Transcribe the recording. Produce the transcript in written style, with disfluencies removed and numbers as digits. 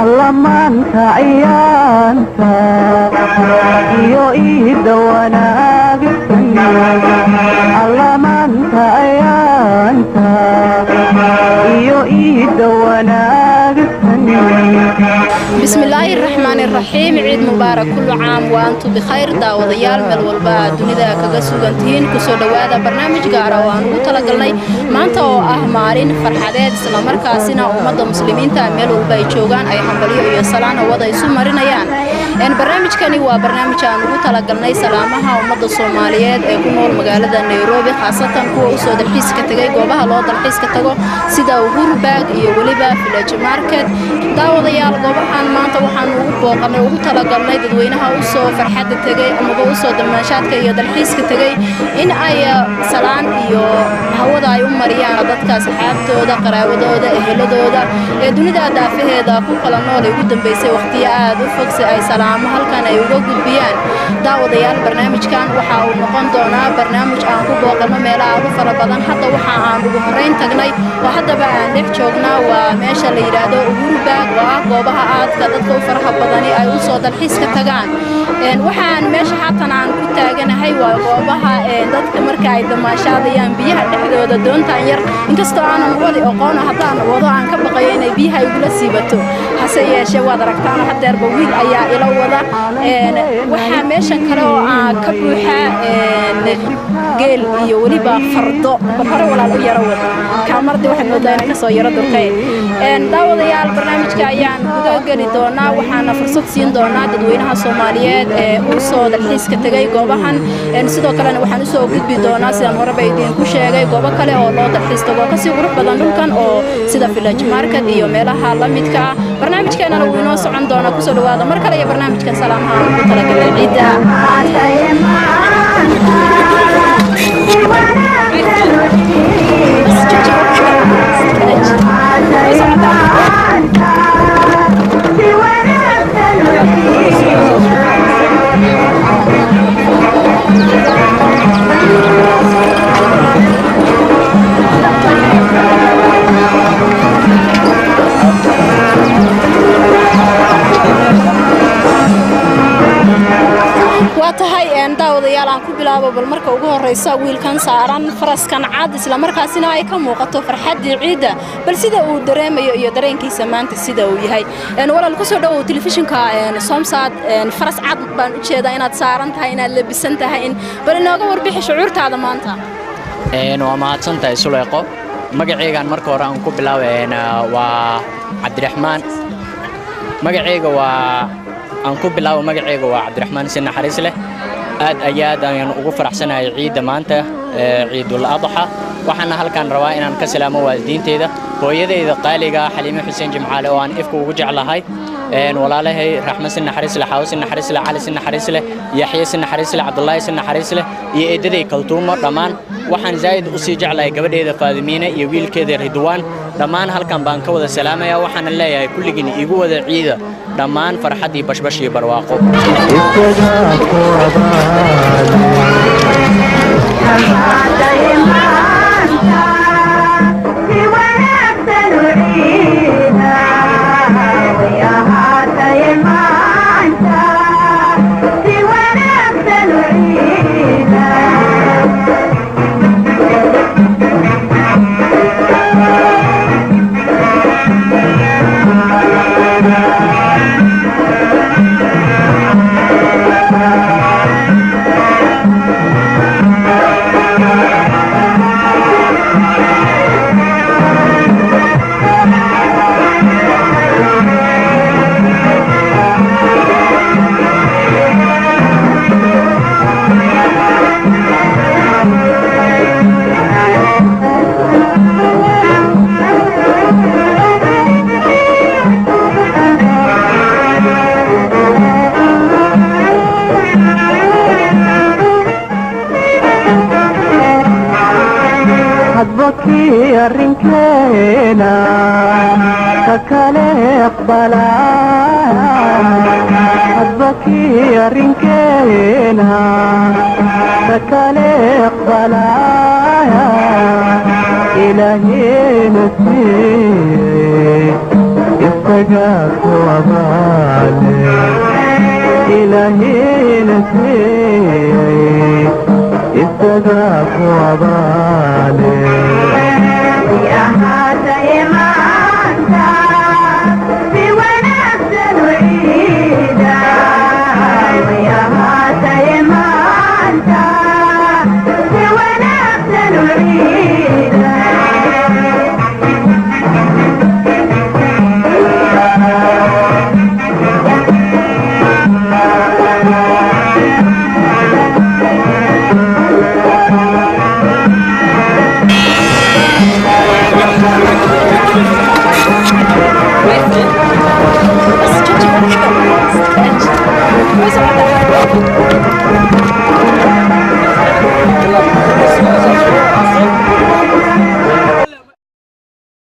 Alla maanta ciyaanta iyo iida wanaagsan, alla maanta ciyaanta iyo iida wanaagsan. Bismillaahi raxmaani raxiim, ciid mubaarak, kullu caam wa antum bikhayr. Daawadayaal meel walba aad dunida kaga sugantihiin, kusoo dhowaada barnaamij gaara oo aan ugu talagalnay maanta oo ah maalin farxadeed, islamarkaasina ummadda muslimiinta meel walba ay joogaan ay hambalyo iyo salaan wada isu marinayaan. Barnaamijkani waa barnaamij aan ugu talagalnay salaamaha ummadda Soomaaliyeed ee ku nool magaalada Nairobi, khaasatan kuwa usoo dalxiiska tegay goobaha loo dalxiiska tago sida Uhuru Park iyo weliba Village Market. Daawadayaal, goobahan maanta waxaan ugu booqanay, ugu talagalnay dadweynaha usoo farxadda tegay amaba usoo damaanshaadka iyo dalxiiska tegay in ay salaan iyo hawada ay u mariyaan dadka asxaabtooda, qaraawadooda, eheladooda ee dunida daafaheeda ku kala nool ay ugu dambeysay waqtiyo aad u fog, si ay salaamo halkan ay uga gudbiyaan. Daawadayaal, barnaamijkan waxa uu noqon doonaa barnaamij aan ku booqanno meelaha aad u fara badan. Hadda waxa aan ugu horreyn tagnay oo haddaba aan dhex joognaa waa meesha la yidhaahdo Uhuru Park, oo ah goobaha aadka dadka u faraha badani ay u soo dalxiiska tagaan. Waxaan meesha haatan aan ku taaganahay waa goobaha dadka marka ay damaashaadayaan biyaha dhexdooda doontaan yar, inkastoo aanan wadi aqoon, haddaan wado aan ka baqayo inay biyaha igula siibato, hase yeeshee waad aragtaan hadeerba wiil ayaa ila wada. Waxaa meeshan kale oo aan ka buuxa geel iyo weliba fardo. Bal hore walaal u yaro wada kaamardi, waxaad moodaa inaan kasoo yaro durkay. Daawadayaal, barnaamijka ayaan guda geli doonaa, waxaana fursad siin doonaa dadweynaha Soomaaliyeed ee u soo dalxiiska tegay goobahan. Sidoo kalena waxaan usoo gudbi doonaa, sidaan horeba idiinku sheegay, goobo kale oo loo dalxiis tago kasii qurux badan dhulkan oo sida Village Market iyo meelaha la midka ah. Barnaamijkeenana wuu inoo socon doonaa. Kusoo dhawaada mar kale iyo barnaamijkan salaamaha aan ugu talagalay ciidda. Waa tahay daawadayaal, aan ku bilaabo bal marka ugu horeysa wiilkan saaran faraskan cad, islamarkaasina ay ka muuqato farxaddii ciidda, bal sida uu dareemayo iyo dareenkiisa maanta sida uu yahay. Walaal, kusoo dhawow telefishinka Somsad. Faras cad baan u jeedaa inaad saaran tahay, inaad labisan tahay, bal inooga warbixi shucuurtaada maanta. Waa mahadsan tahay, Suleyqo. Magacaygaan marka hore aan ku bilaabay waa Cabdiraxmaan. Magacayga waa aan ku bilaabo, magacayga waa Cabdiraxmaan. Si naxariis leh aad ayaa aad ayaan ugu faraxsanahay ciidda maanta, Ciidul Adxa. Waxaana halkaan rabaa inaan ka salaamo waalidiinteyda, hooyadeyda qaaliga Xaliime Xuseen Jimcaale oo aan ifka ugu jeclahay, walaalahay Raxmo si naxariis leh, Xaawo si naxariis leh, Cali si naxariis leh, Yaxye si naxariis leh, Cabdullaahi si naxariis leh iyo eedaday Kaltuumo. Dhammaan waxaan zaa'id u sii jeclahay gabadheeda Faadimiine iyo wiilkeeda Ridwaan. Dhammaan halkan baan ka wada salaamaya, waxaana leeyahay kulligiin igu wada ciida dhammaan farxad iyo bashbash iyo barwaaqo. Isagaa ku abaale. Hadba kii arrinkeena ka kale aqbalaa, hadba Allaba kii arrinkeena sakale aqbalaya, ilaahina siiyey, isagaa ku abaale. Ilaahina siiyey, isagaa ku abaale.